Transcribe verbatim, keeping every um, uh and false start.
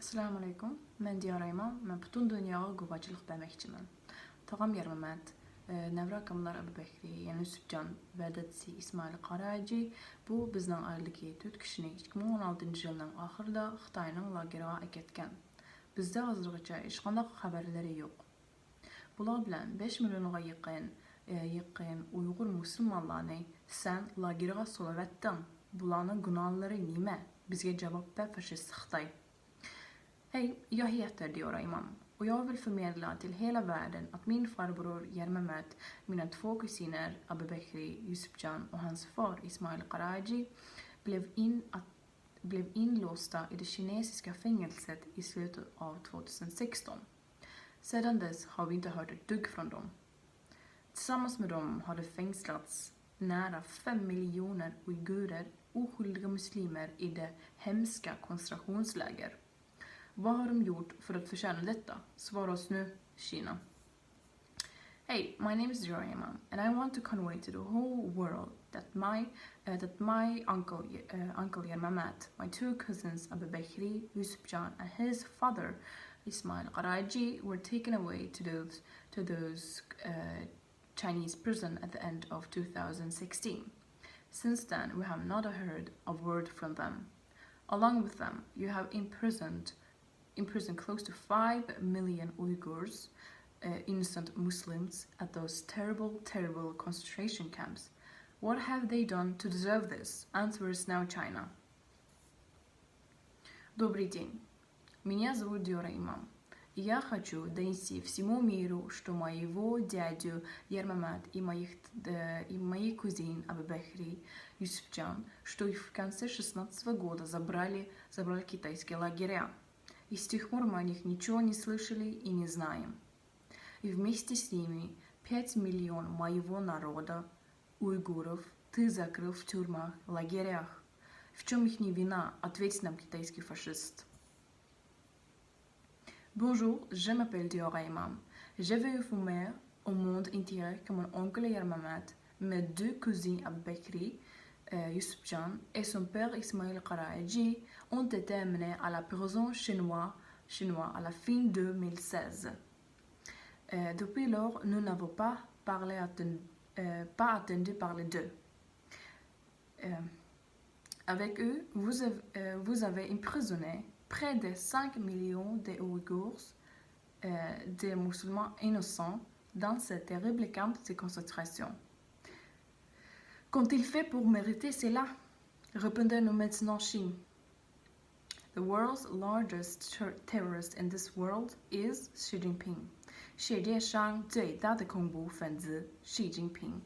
ئەسسالامۇ ئەلەيكۇم. مەن دىيارا ئىمام. مەن پۈتۈن دۇنياغا گۇۋاھچىلىق بەرمەكچىمەن. تاغام يارمەمەت، ئە، نەۋرە ئاكاملار ئەبۇبەكرى، يەنى يۈسۈپجان ۋە دادىسى ئىسمائىل قاراجى بۇ بىزنىڭ ئائىلىدىكى تۆت كىشىنى ئىككى مىڭ ئون ئالتىنچى يىلنىڭ ئاخىرىدا خىتاينىڭ لاگېرىغا ئەكەتكەن. بىزدە ھازىرغىچە ھېچقانداق خەۋەرلىرى يوق. بۇلار بىلەن بەش مىليونغا يېقىن، ئە، يېقىن ئۇيغۇر مۇسۇلمانلارنى سەن لاگېرغا سولىۋەتتىڭ. بۇلارنىڭ گۇناھلىرى نېمە؟ بىزگە جاۋاب بەر، فاشىست خىتاي. Hej, jag heter Diora Imam och jag vill förmedla till hela världen att min farbror Jermamet, mina två kusiner Abubekri, Yusupjan och hans far Ismail Karaji blev, in, att, blev inlåsta i det kinesiska fängelset i slutet av tjugohundrasexton. Sedan dess har vi inte hört ett dugg från dem. Tillsammans med dem har det fängslats nära fem miljoner uigurer, oskyldiga muslimer, i det hemska koncentrationsläger. Vad har de gjort för att förtjäna detta? Svara oss nu, Kina. Hey, my name is Diora Imam, and I want to convey to the whole world that my uh, that my uncle, uh, uncle Yermamat, my two cousins Abubekri, Yusupjan, and his father Ismail Karaji were taken away to those to those uh, Chinese prison at the end of two thousand sixteen. Since then, we have not heard a word from them. Along with them, you have imprisoned imprisoned close to five million Uyghurs, uh, innocent Muslims, at those terrible, terrible concentration camps. What have they done to deserve this? Answer us now, China. Добрый день. Меня зовут Диора Имам. Я хочу донести всему миру, что моего дядю Ермамат и моих, э, и мои кузин Абубекри, Юсупчан, что их в конце шестнадцатого года забрали, забрали китайские лагеря. И с тех пор мы о них ничего не слышали и не знаем. И вместе с ними пять миллион моего народа, уйгуров, ты закрыл в тюрьмах, лагерях. В чем их не вина? Ответь нам, китайский фашист. Bonjour, je m'appelle Diora Imam. Je veux informer au monde entier que mon oncle Yermamat, mes deux cousins Abubekri, euh, Yusupjan et son père Ismail Karaji ont été amenés à la prison chinois, chinois à la fin deux mille seize. Euh, depuis lors, nous n'avons pas parlé atten- euh, pas entendu parler d'eux. Euh, avec eux, vous avez, euh, vous avez emprisonné près de cinq millions de Ouïghours, euh, des musulmans innocents, dans ces terribles camps de concentration. Qu'ont-ils fait pour mériter cela? Répondez-nous maintenant, Chine. The world's largest ter- terrorist in this world is Xi Jinping. 世界上最大的恐怖分子习近平。